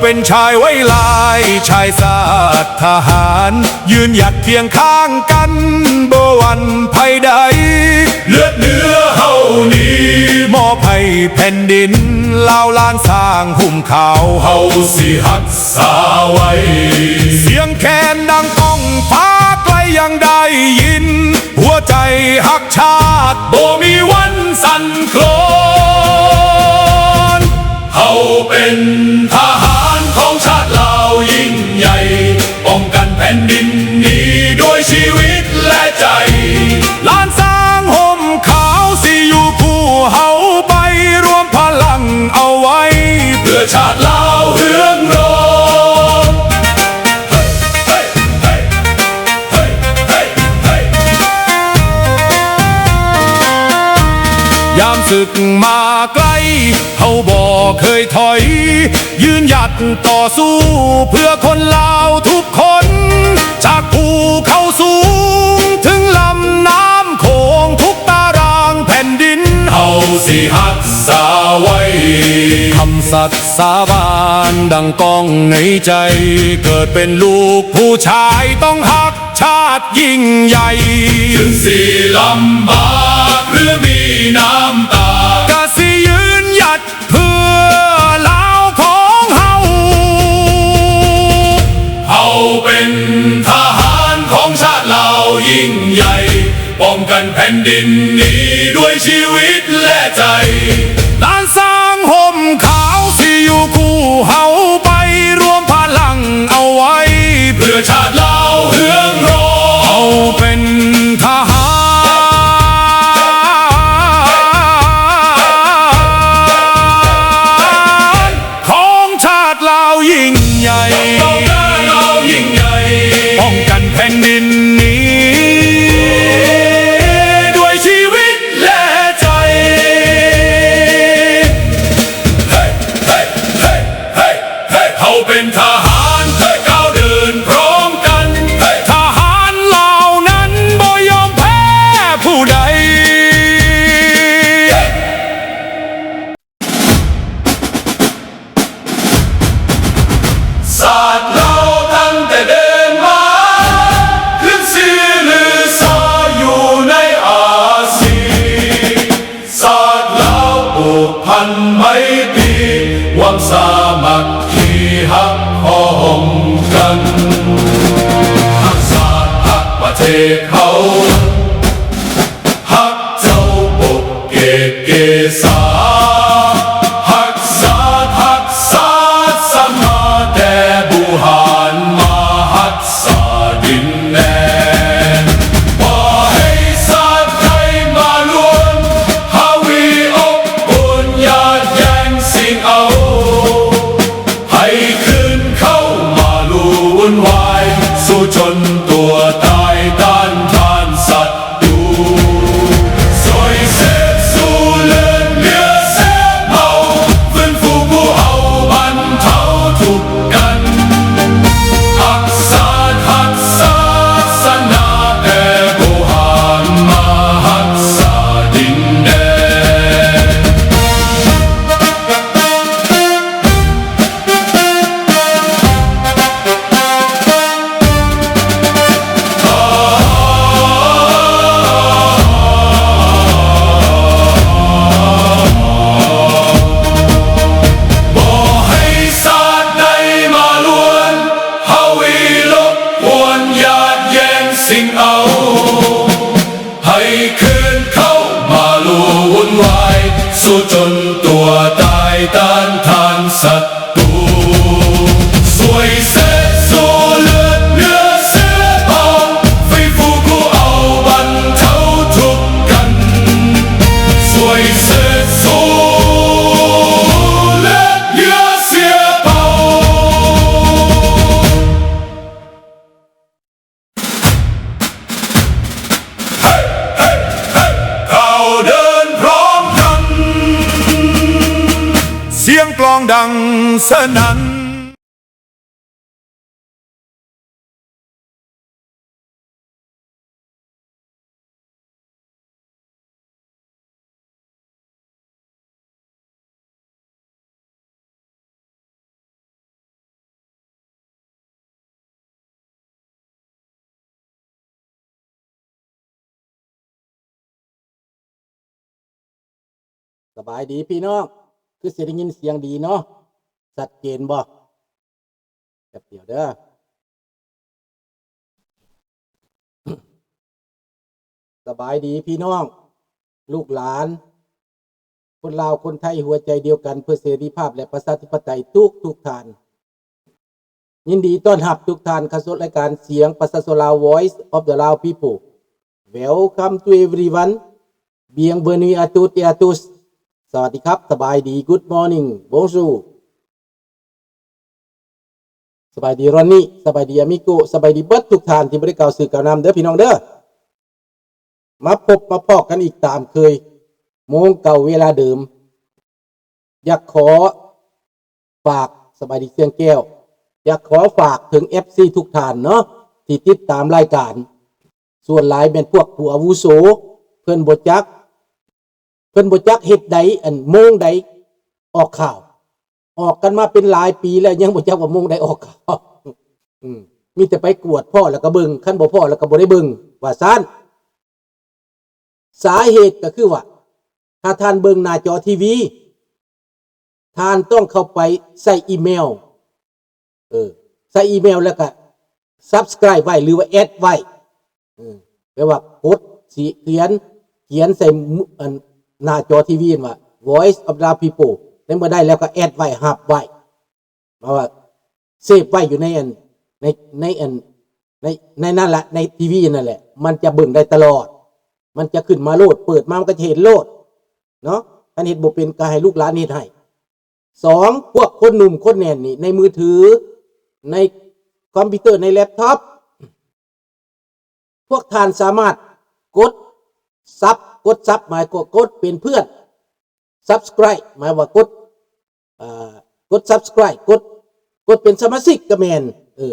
ເປັນຊາຍໄວລາຍ ຊາຍຊາດທະຫານ ຢືນຫຍັດຄຽງຂ້າງກັນ ບໍ່ຫວັ່ນໄພໃດ ເລືອດເນື້ອເຮົານີ້ ມອບໃຫ້ແຜ່ນດິນລາວ ລ້ານຊ້າງຫຸ້ມຂາວ ເຮົາຊິຮັກສາໄວ້ ສຽງແຄນດັງກ້ອງຟ້າໄກຍັງໄດ້ຍິນ ຫົວໃຈຮັກຊາດບໍ່ມີວັນສັ່ນຄລອນ ເຮົາເປັນທະຫານຂອງຊາດລາວຍິ່ງໃຫຍ່ ປ້ອງກັນແຜ່ນດິນນີ້ດ້ວຍຊີວິດແລະໃຈ ລ້ານຊ້າງຫົ້ມຂາວຊິຢູ່ຄູ່ເຮົາໄປ ລວມພະລັງເອົາໄວ້ ເພື່ອຊາດລາວເຮືອງໂລດ. ຍາມສຶກມາໄກ ເຮົາບໍ່ເຄີຍຖອຍ ຢືນຫຍັດຕໍ່ສູ້ເພື່ອຄົນລາວທຸກຄົນ ຈາກພູເຂົາສູງເຖິງລຳນ້ຳໂຂງ ທຸກຕາລາງແຜ່ນດິນ ເຮົາຊິຮັກສາໄວ້ ຄຳສັດສາບານດັ່ງກ້ອງໃນໃຈ ເກີດເປັນລູກຜູ້ຊາຍຕ້ອງຮັກ ຊາດຍິ່ງໃຫຍ່ ເຖິງຊິລຳບາກ ຫຼື ມີນ້ຳຕາ ກະຊິຢືນຫຍັດເພື່ອລາວຂອງເຮົາ ເຮົາເປັນທະຫານຂອງຊາດລາວຍິ່ງໃຫຍ່ ປ້ອງກັນແຜ່ນດິນນີ້ດ້ວຍຊີວິດແລະໃຈ ລ້ານຊ້າງຫົ້ມຂາວຊິຢູ່ຄູ່ເຮົາໄປ ລວມພະລັງເອົາໄວ້ ເພື່ອຊາດລາວເຮືອງໂລດ ເຮົາເປັນທະຫານ ຂອງຊາດລາວຍິ່ງໃຫຍ່ ປ້ອງກັນແຜ່ນດິນນີ້ດ້ວຍຊີວິດແລະໃຈ ເຮົາເປັນທະຫານ ກ້າວເດີນພ້ອມກັນ ທະຫານລາວນັ້ນບໍ່ຍອມແພ້ຜູ້ໃດ. ຊາດລາວຕັ້ງແຕ່ເດີນມາ ຂຶ້ນຊື່ລືຊາຢູ່ໃນອາຊີ ຊາດລາວຜູກພັນໄມຕີ ຄວາມສາມັກຄີຮັກພ້ອມກັນ ຮັກຊາດຮັກປະເທດເຮົາ ຮັກເຈົ້າປົກເກກເກສາ ຮັກຊາດຮັກສາສະມາ ແຕ່ບູຮານມາຮັກສາດິນແດນ ບໍ່ໃຫ້ຊາດໃດມາລວນ ຫາວີອົບອຸ່ນ ຢາດແຍ່ງຊິງເອົາ ໃຫ້ຄືນເຂົ້າມາລູວຸ່ນວາຍ ສູ້ຈົນຕົວຕາຍຕ້ານທານສັດຕູ ຊ່ວຍເສບຊູເລືອດເນື້ອເຊື້ອເຜົ່າ ຟື້ນຟູຜູ້ເຮົາບັນເທົາທຸກກັນ ຮັກຊາດຮັກສາສາສະໜາ ແຕ່ບໍ່ຫານມາຮັກສາດິນແດນ. ບໍ່ໃຫ້ຊາດໃດມາລວນ ຫາວີລົບກວນ ຢາດແຍ່ງຊິງເອົາ ໃຫ້ຄືນເຂົ້າມາລູວຸ່ນວາຍ ສູ້ຈົນຕົວຕາຍຕ້ານທານສັດຕູ ຊ່ວຍເສບຊູເລືອດເນື້ອເຊື້ອເຜົ່າ ຟື້ນຟູຜູ້ເອົາບັນເທົາທຸກກັນ ຊ່ວຍເສບຊູເລືອດເນື້ອເຊື້ອເຜົ່າ. ເຮົາເດີນພ້ອມກັນ ສຽງກລອງດັງສະໜັ່ນ. ສະບາຍດີພີ່ນ້ອງ ຄືຊິໄດ້ຍິນສຽງດີເນາະ ຊັດເຈນບໍ່? ແປັບດຽວເດີ. ສະບາຍດີພີ່ນ້ອງ ລູກຫຼານ ຄົນລາວຄົນໄທຫົວໃຈດຽວກັນເພື່ອເສລີພາບ ແລະ ປະຊາທິປະໄຕທຸກໆທ່ານ. ຍິນດີຕ້ອນຮັບທຸກທ່ານເຂົ້າສູ່ລາຍການສຽງປະຊາຊົນລາວ Voice of the Lao People. Welcome to everyone. Bienvenue à toutes et à tous. ສະຫວັດດີຄັບ ສະບາຍດີ Good morning. Bonjour. ສະບາຍດີ ຣອນນີ ສະບາຍດີ ອາມິໂກ ສະບາຍດີເບິດທຸກທ່ານທີ່ບໍ່ໄດ້ກ່າວຊື່ກ່າວນາມເດີພີ່ນ້ອງເດີ. ມາພົບມາພໍ້ກັນອີກຕາມເຄີຍ ໂມງເກົ່າເວລາເດີມ. ຢາກຂໍຝາກ ສະບາຍດີຊຽງແກ້ວ ຢາກຂໍຝາກເຖິງເອັຟຊີທຸກທ່ານເນາະ ທີ່ຕິດຕາມລາຍການ. ສ່ວນຫຼາຍແມ່ນພວກຜູ້ອາວຸໂສ ເພິ່ນບໍ່ຈັກ ເພິ່ນບໍ່ຈັກເຮັດໃດ ອັນໂມງໃດອອກຂ່າວ ອອກກັນມາເປັນຫຼາຍປີແລ້ວ ຍັງບໍ່ຈັກວ່າໂມງໃດອອກຂ່າວ. ອືມ ມີແຕ່ໄປກວດພໍ້ແລ້ວກໍເບິ່ງ ຄັນບໍ່ພໍ້ແລ້ວກໍບໍ່ໄດ້ເບິ່ງວ່າຊັ້ນ. ສາເຫດກໍຄືວ່າ ຖ້າທ່ານເບິ່ງໜ້າຈໍທີວີ ທ່ານຕ້ອງເຂົ້າໄປໃສ່ອີເມວ ເອີ ໃສ່ອີເມວແລ້ວກໍ subscribe ໄວ້ ຫຼືວ່າ add ໄວ້ ເອີ ແປວ່າກົດ ຊິຂຽນ ຂຽນໃສ່ ອັນ ໜ້າຈໍທີວີວ່າ Voice of the People ໃນເມື່ອໃດແລ້ວກໍ add ໄວ້ ຮັບໄວ້ ແປວ່າ save ໄວ້ຢູ່ໃນອັນ ໃນ ໃນອັນ ໃນ ໃນນັ້ນລະ ໃນທີວີນັ້ນແຫຼະ ມັນຈະເບິ່ງໄດ້ຕະຫຼອດ ມັນຈະຂຶ້ນມາໂລດ ເປີດມາມັນກໍຈະເຫັນໂລດເນາະ. ຄັນເຮັດບໍ່ເປັນກໍໃຫ້ລູກຫຼານເຮັດໃຫ້. ສອງ ພວກຄົນໜຸ່ມຄົນແໜ້ນນີ້ ໃນມືຖື ໃນຄອມພິວເຕີ ໃນແລັບທັອບ ພວກທ່ານສາມາດກົດຊັບ ກົດຊັບ ໝາຍ ກົດ ກົດເປັນເພື່ອນ subscribe ໝາຍວ່າກົດ ເອີ ກົດ subscribe ກົດ ກົດເປັນສະມາຊິກກໍແມ່ນ ເອີ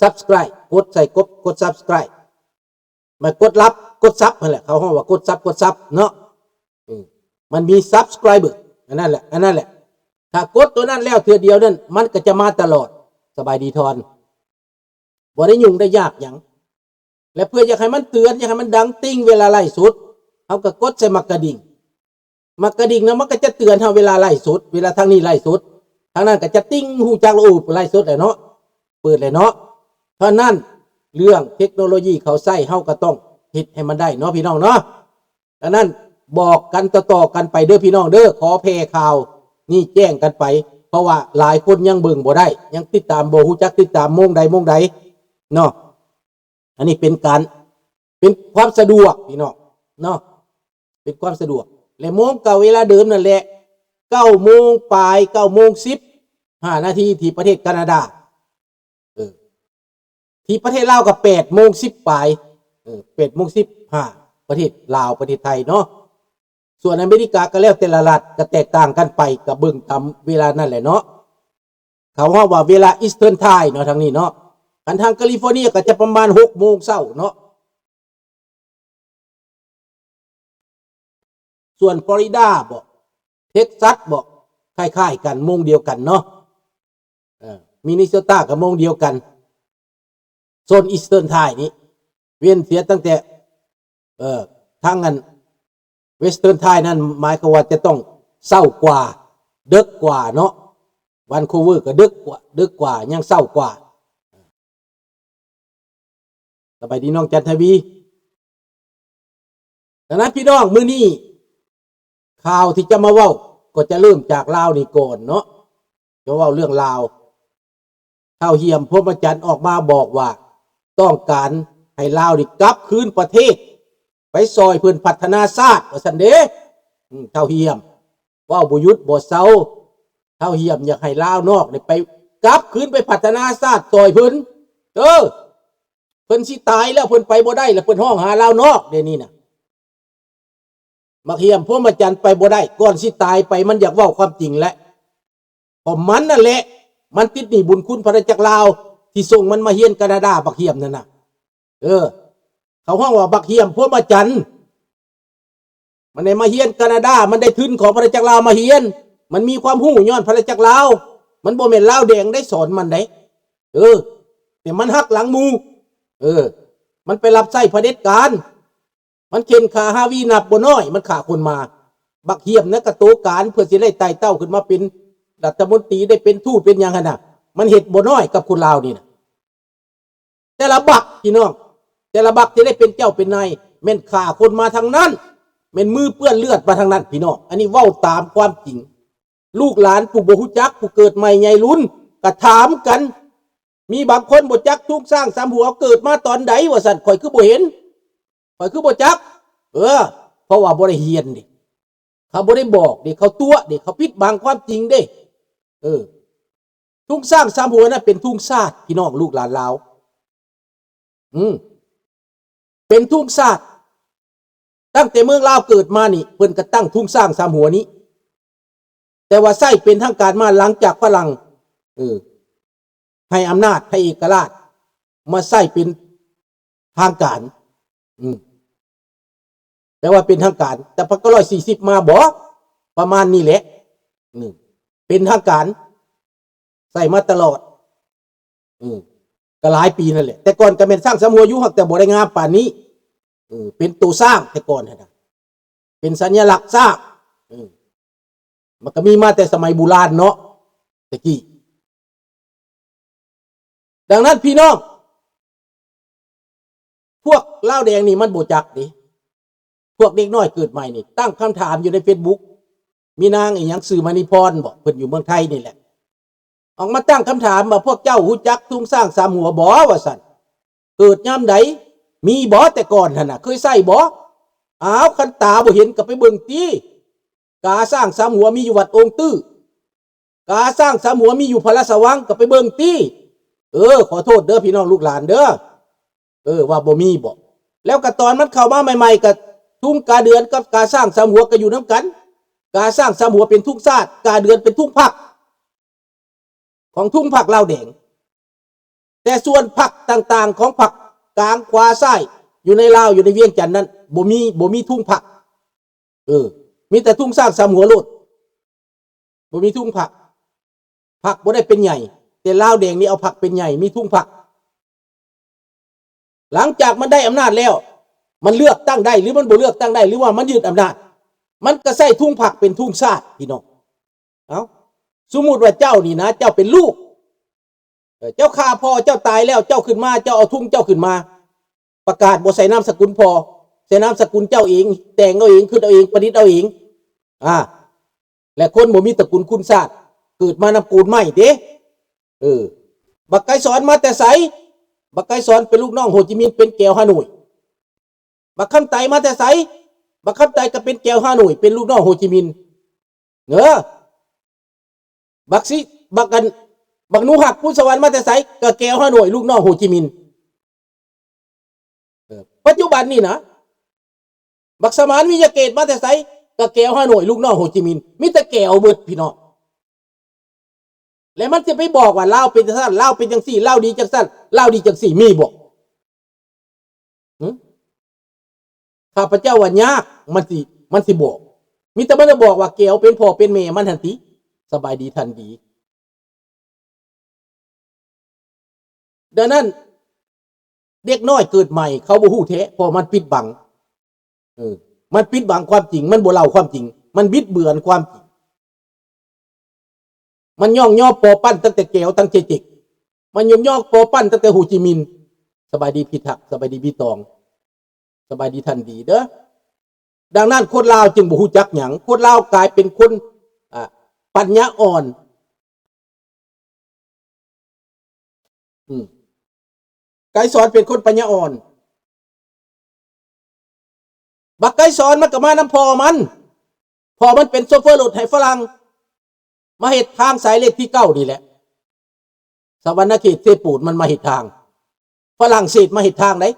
subscribe ກົດໃສ່ ກົດ ກົດ subscribe ໝາຍ ກົດລັບ ກົດຊັບຫັ້ນແຫຼະ ເຂົາຮ້ອງວ່າກົດຊັບ ກົດຊັບເນາະ. ເອີ ມັນມີ subscriber ອັນນັ້ນແຫຼະ ອັນນັ້ນແຫຼະ ຖ້າກົດຕົວນັ້ນແລ້ວເທື່ອດຽວນັ້ນ ມັນກໍຈະມາຕະຫຼອດ. ສະບາຍດີທອນ ບໍ່ໄດ້ຫຍຸ້ງໄດ້ຍາກຫຍັງ ແລະ ເພື່ອຢາກໃຫ້ມັນເຕືອນ ຢາກໃຫ້ມັນດັງຕິ່ງເວລາໄລຟ໌ສົດ ເຮົາກໍກົດໃສ່ໝາກກະດິ່ງ ໝາກກະດິ່ງນະ ມັນກໍຈະເຕືອນເຮົາເວລາໄລຟ໌ສົດ ເວລາທາງນີ້ໄລຟ໌ສົດ ທາງນັ້ນກໍຈະຕິ່ງ ຮູ້ຈັກແລ້ວ ໂອ້ ໄລຟ໌ສົດແລ້ວເນາະ ເປີດແລ້ວເນາະ. ເທົ່ານັ້ນ ເລື່ອງເທັກໂນໂລຢີເຂົາໃຊ້ ເຮົາກໍຕ້ອງເຮັດໃຫ້ມັນໄດ້ເນາະ ພີ່ນ້ອງເນາະ. ອັນນັ້ນບອກກັນຕໍ່ໆກັນໄປເດີພີ່ນ້ອງເດີ ຂໍແຜ່ຂ່າວນີ້ແຈ້ງກັນໄປ ເພາະວ່າຫຼາຍຄົນຍັງເບິ່ງບໍ່ໄດ້ ຍັງຕິດຕາມບໍ່ຮູ້ຈັກຕິດຕາມໂມງໃດໂມງໃດເນາະ. ອັນນີ້ເປັນການ ເປັນຄວາມສະດວກພີ່ນ້ອງເນາະ ເປັນຄວາມສະດວກ ແລະ ໂມງເກົ່າເວລາເດີມນັ້ນແຫຼະ ເກົ້າໂມງປາຍ ເກົ້າໂມງສິບຫ້ານາທີ ທີ່ປະເທດການາດາ ເອີ ທີ່ປະເທດລາວກໍແປດໂມງສິບປາຍ ເອີ ແປດໂມງສິບຫ້າ ປະເທດລາວ ປະເທດໄທເນາະ. ສ່ວນອາເມລິກາກໍແລ້ວແຕ່ລະລັດ ກໍແຕກຕ່າງກັນໄປ ກໍເບິ່ງຕາມເວລານັ້ນແຫຼະເນາະ. ເຂົາເວົ້າວ່າເວລາ Eastern Time ເນາະ ທາງນີ້ເນາະ. ຄັນທາງ California ກໍຈະປະມານຫົກໂມງເຊົ້າເນາະ. ສ່ວນ Florida ບໍ Texas ບໍ ຄ້າຍໆກັນ ໂມງດຽວກັນເນາະ. ເອີ Minnesota ກໍໂມງດຽວກັນ ໂຊນ Eastern Time ນີ້ ເວັ້ນເສຍຕັ້ງແຕ່ ເອີ ທາງອັນ Western Time ນັ້ນ ໝາຍຄວາມວ່າຈະຕ້ອງເຊົ້າກວ່າ ເດິກກວ່າເນາະ. Vancouver ກໍເດິກກວ່າ ເດິກກວ່າ ຍັງເຊົ້າກວ່າ. ສະບາຍດີນ້ອງຈັນທະວີ. ດັ່ງນັ້ນພີ່ນ້ອງ ມື້ນີ້ຂ່າວທີ່ຈະມາເວົ້າ ກໍຈະເລີ່ມຈາກລາວນີ້ກ່ອນເນາະ. ຈະເວົ້າເລື່ອງລາວ ທ້າວ ເຫື່ອມ ພົມມະຈັນ ອອກມາບອກວ່າ ຕ້ອງການໃຫ້ລາວນີ້ກັບຄືນປະເທດ ໄປຊ່ອຍເພິ່ນພັດທະນາຊາດ ວ່າຊັ້ນເດ້. ອືມ ທ້າວ ເຫື່ອມ ເວົ້າບໍ່ຢຸດບໍ່ເຊົາ. ທ້າວ ເຫື່ອມ ຢາກໃຫ້ລາວນອກນີ້ໄປ ກັບຄືນໄປພັດທະນາຊາດຊ່ອຍເພິ່ນ. ເອີ ເພິ່ນຊິຕາຍແລ້ວ ເພິ່ນໄປບໍ່ໄດ້ແລ້ວ ເພິ່ນຮ້ອງຫາລາວນອກ ດຽວນີ້ນະ. ບັກເຫື່ອມ ພົມມະຈັນ ໄປບໍ່ໄດ້ ກ່ອນຊິຕາຍໄປ ມັນຢາກເວົ້າຄວາມຈິງແຫຼະ ເພາະມັນນັ້ນແຫຼະ ມັນຕິດໜີ້ບຸນຄຸນພະນາຈັກລາວ ທີ່ສົ່ງມັນມາຮຽນການາດາ ບັກເຫື່ອມນັ້ນນະ. ເອີ ເຂົາຮ້ອງວ່າບັກເຫື່ອມ ພົມມະຈັນ. ມັນໄດ້ມາຮຽນການາດາ ມັນໄດ້ທຶນຂອງພະນາຈັກລາວມາຮຽນ ມັນມີຄວາມຮູ້ຍ້ອນພະນາຈັກລາວ ມັນບໍ່ແມ່ນລາວແດງໄດ້ສອນມັນໃດ. ເອີ ແຕ່ມັນຫັກຫຼັງໝູ່. ເອີ ມັນໄປຮັບໃຊ້ຜະເດັດການ. ມັນເຂັ່ນຂ້າຮາວີນັບບໍ່ນ້ອຍ ມັນຂ້າຄົນມາ. ບັກຫ້ຽມນະກະໂຕການ ເພື່ອຊິໄດ້ໄຕ່ເຕົ້າຂຶ້ນມາເປັນລັດຖະມົນຕີ ໄດ້ເປັນທູດເປັນຫຍັງຫັ້ນນະ ມັນເຮັດບໍ່ນ້ອຍກັບຄົນລາວນີ້ນະ. ແຕ່ລະບັກພີ່ນ້ອງ ແຕ່ລະບັກທີ່ໄດ້ເປັນເຈົ້າເປັນນາຍ ແມ່ນຂ້າຄົນມາທັງນັ້ນ ແມ່ນມືເປື້ອນເລືອດມາທັງນັ້ນພີ່ນ້ອງ. ອັນນີ້ເວົ້າຕາມຄວາມຈິງ. ລູກຫຼານຜູ້ບໍ່ຮູ້ຈັກ ຜູ້ເກີດໃໝ່ໃຫຍ່ລຸນ ກະຖາມກັນ. ມີບາງຄົນບໍ່ຈັກທຸງຊ້າງສາມຫົວເກີດມາຕອນໃດວ່າຊັ້ນ ຂ້ອຍຄືບໍ່ເຫັນ ຂ້ອຍຄືບໍ່ຈັກ. ເອີ ເພາະວ່າບໍ່ໄດ້ຮຽນເດ້ ເຂົາບໍ່ໄດ້ບອກເດ້ ເຂົາຕົວະເດ້ ເຂົາປິດບັງຄວາມຈິງເດ້. ເອີ ທຸງຊ້າງສາມຫົວນັ້ນເປັນທຸງຊາດ ພີ່ນ້ອງ ລູກຫຼານລາວ. ອືມ ເປັນທຸງຊາດ. ຕັ້ງແຕ່ເມືອງລາວເກີດມານີ້ ເພິ່ນກະຕັ້ງທຸງຊ້າງສາມຫົວນີ້ ແຕ່ວ່າໃຊ້ເປັນທາງການມາຫຼັງຈາກຝຣັ່ງ ເອີ ໃຫ້ອຳນາດ ໃຫ້ເອກະລາດ ມາໃຊ້ເປັນທາງການ. ອືມ ແປວ່າເປັນທາງການ ແຕ່ພັນເກົ້າຮ້ອຍສີ່ສິບມາບໍ ປະມານນີ້ແຫຼະ. ອືມ ເປັນທາງການ ໃຊ້ມາຕະຫຼອດ. ເອີ ກະຫຼາຍປີນັ້ນແຫຼະ. ແຕ່ກ່ອນກະແມ່ນຊ້າງສາມຫົວຢູ່ ຫາກແຕ່ບໍ່ໄດ້ງາມປານນີ້. ເອີ ເປັນໂຕຊ້າງແຕ່ກ່ອນຫັ້ນນະ ເປັນສັນຍະລັກຊ້າງ. ເອີ ມັນກະມີມາແຕ່ສະໄໝບູຮານເນາະ ແຕ່ກີ້. ດັ່ງນັ້ນພີ່ນ້ອງ ພວກລາວແດງນີ້ມັນບໍ່ຈັກເດ້. ພວກເດັກນ້ອຍເກີດໃໝ່ນີ້ຕັ້ງຄຳຖາມຢູ່ໃນເຟສບຸກ ມີນາງອີ່ຫຍັງຊື່ມະນີພອນບໍ ເພິ່ນຢູ່ເມືອງໄທນີ້ແຫຼະ ອອກມາຕັ້ງຄຳຖາມວ່າ ພວກເຈົ້າຮູ້ຈັກທຸງຊ້າງສາມຫົວບໍ ວ່າຊັ້ນ. ເກີດຍາມໃດ? ມີບໍແຕ່ກ່ອນຫັ້ນນະ ເຄີຍໃຊ້ບໍ? ອ້າວ ຄັນຕາບໍ່ເຫັນກະໄປເບິ່ງຕິ. ກາຊ້າງສາມຫົວມີຢູ່ວັດອົງຕື້ ກາຊ້າງສາມຫົວມີຢູ່ພະລາຊະວັງ ກະໄປເບິ່ງຕິ. ເອີ ຂໍໂທດເດີພີ່ນ້ອງລູກຫຼານເດີ ເອີ ວ່າບໍ່ມີບໍ. ແລ້ວກະຕອນມັນເຂົ້າມາໃໝ່ໆ ກະທຸງກາເດືອນກັບກາຊ້າງສາມຫົວກະຢູ່ນຳກັນ. ກາຊ້າງສາມຫົວເປັນທຸງຊາດ ກາເດືອນເປັນທຸງພັກ ຂອງທຸງພັກລາວແດງ. ແຕ່ສ່ວນພັກຕ່າງໆ ຂອງພັກກາງ ຂວາ ຊ້າຍ ຢູ່ໃນລາວ ຢູ່ໃນວຽງຈັນນັ້ນ ບໍ່ມີ ບໍ່ມີທຸງພັກ. ເອີ ມີແຕ່ທຸງຊ້າງສາມຫົວໂລດ ບໍ່ມີທຸງພັກ. ພັກບໍ່ໄດ້ເປັນໃຫຍ່ ແຕ່ລາວແດງນີ້ເອົາພັກເປັນໃຫຍ່ ມີທຸງພັກ. ຫຼັງຈາກມັນໄດ້ອຳນາດແລ້ວ ມັນເລືອກຕັ້ງໄດ້ ຫຼື ມັນບໍ່ເລືອກຕັ້ງໄດ້ ຫຼື ວ່າມັນຍຶດອຳນາດ ມັນກະໃຊ້ທຸງພັກເປັນທຸງຊາດ ພີ່ນ້ອງ. ເອົ້າ ສົມມຸດວ່າເຈົ້ານີ້ນະ ເຈົ້າເປັນລູກ ເອີ ເຈົ້າຂ້າພໍ່ເຈົ້າຕາຍແລ້ວ ເຈົ້າຂຶ້ນມາ ເຈົ້າເອົາທຸງເຈົ້າຂຶ້ນມາ ປະກາດບໍ່ໃສ່ນາມສະກຸນພໍ່ ໃສ່ນາມສະກຸນເຈົ້າເອງ ແຕ່ງເອົາເອງ ຄຶດເອົາເອງ ປະດິດເອົາເອງ. ອາ ແລະ ຄົນບໍ່ມີຕະກຸນຄຸນຊາດ ເກີດມານຳໂກນໄມ້ເດ້. ເອີ ບັກໄກສອນມາແຕ່ໃສ? ບັກໄກສອນເປັນລູກນ້ອງໂຮຈິມິນ ເປັນແກວຮ່າໂນ້ຍ. ບັກຄຳໄຕມາແຕ່ໃສ? ບັກຄຳໄຕກະເປັນແກວຮ່າໂນ້ຍ ເປັນລູກນ້ອງໂຮຈິມິນ. ເອີ ບັກຊິ ບັກອັນ ບັກໜູຮັກພູນສະຫວັນມາແຕ່ໃສ? ກະແກວຮ່າໂນ້ຍ ລູກນ້ອງໂຮຈິມິນ. ເອີ ປັດຈຸບັນນີ້ນະ ບັກສະໝານ ວິຍະເກດມາແຕ່ໃສ? ກະແກວຮ່າໂນ້ຍ ລູກນ້ອງໂຮຈິມິນ. ມີແຕ່ແກວເບິດ ພີ່ນ້ອງ. ແລະ ມັນຈະໄປບອກວ່າລາວເປັນຈັ່ງຊັ້ນ ລາວເປັນຈັ່ງຊີ້ ລາວດີຈັ່ງຊັ້ນ ລາວດີຈັ່ງຊີ້ ມີບໍ່? ຫຶ? ຂ້າພະເຈົ້າວ່າຍາກ ມັນຊິ ມັນຊິບອກ. ມີແຕ່ມັນຈະບອກວ່າແກວເປັນພໍ່ເປັນແມ່ມັນຫັ້ນຕິ. ສະບາຍດີທ່ານດີ. ດັ່ງນັ້ນ ເດັກນ້ອຍເກີດໃໝ່ເຂົາບໍ່ຮູ້ແທ້ ເພາະມັນປິດບັງ. ເອີ ມັນປິດບັງຄວາມຈິງ ມັນບໍ່ເລົ່າຄວາມຈິງ ມັນບິດເບືອນຄວາມຈິງ. ມັນຍ້ອງຍໍປໍປັ້ນຕັ້ງແຕ່ແກວ ຕັ້ງແຕ່ເຈັກ ມັນຍ້ອງຍໍປໍປັ້ນຕັ້ງແຕ່ໂຮຈິມິນ. ສະບາຍດີພີ່ທັກ ສະບາຍດີພີ່ຕອງ ສະບາຍດີທ່ານດີເດີ. ດັ່ງນັ້ນຄົນລາວຈຶ່ງບໍ່ຮູ້ຈັກຫຍັງ ຄົນລາວກາຍເປັນຄົນ ອາ ປັນຍາອ່ອນ. ອືມ ໄກສອນເປັນຄົນປັນຍາອ່ອນ. ບັກໄກສອນມັນກະມານຳພໍ່ມັນ ພໍ່ມັນເປັນໂຊເຟີລົດໃຫ້ຝຣັ່ງ ມາເຮັດທາງສາຍເລກທີເກົ້ານີ້ແຫຼະ. ສະຫວັນນະເຂດ ເຊໂປນ ມັນມາເຮັດທາງ. ຝຣັ່ງເສດມາເຮັດທາງໃດ໋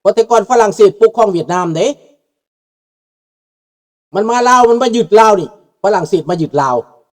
ເພາະແຕ່ກ່ອນຝຣັ່ງເສດປົກຄອງຫວຽດນາມເດ້. ມັນມາລາວ ມັນມາຍຶດລາວນີ້ ຝຣັ່ງເສດມາຍຶດລາວ.